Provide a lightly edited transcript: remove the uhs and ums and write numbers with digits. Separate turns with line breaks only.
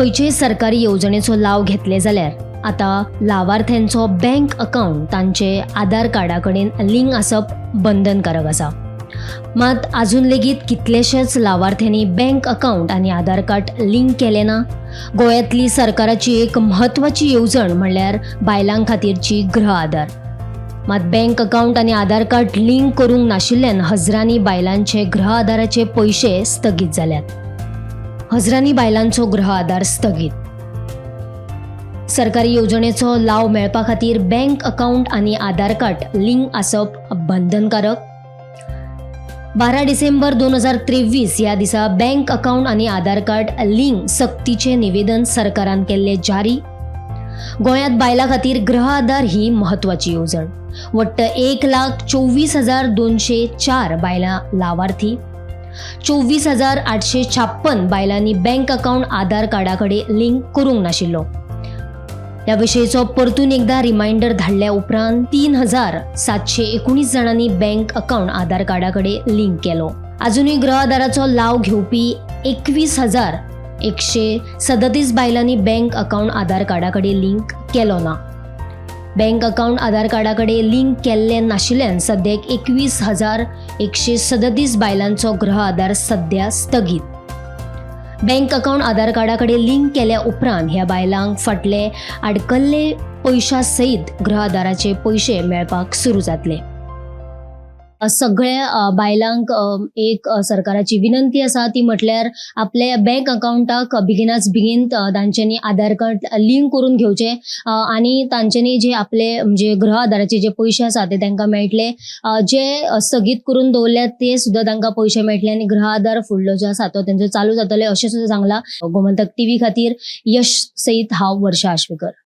खंयचेय सरकारी येवजणेचो लाव घेतले जाल्यार आतां लावार्थ्यांचो बँक अकावंट तांचे आधार कार्डा कडेन लिंक आसप बंधनकारक आसा. मात अजून लेगीत कितलेशेच लावार्थ्यांनी बँक अकावंट आनी आधार कार्ड लिंक केलें ना. गोंयांतली सरकाराची एक म्हत्वाची येवजण म्हणल्यार बायलां खातीरची गृह आधार. मात बँक अकावंट आनी आधार कार्ड लिंक करूंक नाशिल्ल्यान हजरांनी बायलांचे गृह आधाराचे पयशे स्थगीत जाल्यात. हजरांनी बायलांचो गृह आधार स्थगीत. सरकारी येवजणेचो लाव मेळपा खातीर बँक अकावंट आनी आधार कार्ड लिंक आसप बंधनकारक. 12 डिसेंबर 2023 ह्या दिसा बँक अकावंट आनी आधार कार्ड लिंक सक्तीचें निवेदन सरकारान केल्लें जारी. गोंयांत बायलां खातीर गृह आधार ही म्हत्वाची येवजण. वट्ट 1,24,204 बायलां लावार्थी. 24,856 बायलांनी बँक अकावंट आधार कार्डा कडेन लिंक करूंक नाशिल्लो. ह्या विशयीचो परतून एकदा रिमायंडर धाडल्या उपरांत 3719 जाणांनी बँक अकावंट आधार कार्डा कडेन लिंक केलो. अजुनूय गृह आधाराचो लाव घेवपी 21,137 बायलांनी बँक अकावंट आधार कार्डा कडेन लिंक केलो ना. बँक अकावंट आधार कार्डा कडेन लिंक केल्ले नाशिल्ल्यान सद्याक 21,137 बायलांचो गृह आधार सद्या स्थगीत. बँक अकावंट आधार कार्डा कडेन लिंक केल्या उपरांत ह्या बायलांक फाटले आडकल्ले पयशा सयत गृह आधाराचे पयशे मेळपाक सुरू जातले. सगळ्या बायलांक एक सरकाराची विनंती आसा, ती म्हटल्यार आपल्या बँक अकावंटाक बेगिनाच बेगीन तांच्यांनी आधार कार्ड लिंक करून घेवचें आनी तांच्यांनी जे आपले म्हणजे गृह आधाराचे जे पयशे आसा ते तांकां मेळटले. जे स्थगीत करून दवरल्यात ते सुद्दां तांकां पयशे मेळटले आनी गृह आधार फुडलो जो आसा तो तेंचो चालू जातले अशें सुद्दां सांगलां. गोमंतक टीव्ही खातीर यश सयत हांव वर्षा आश्वेकर.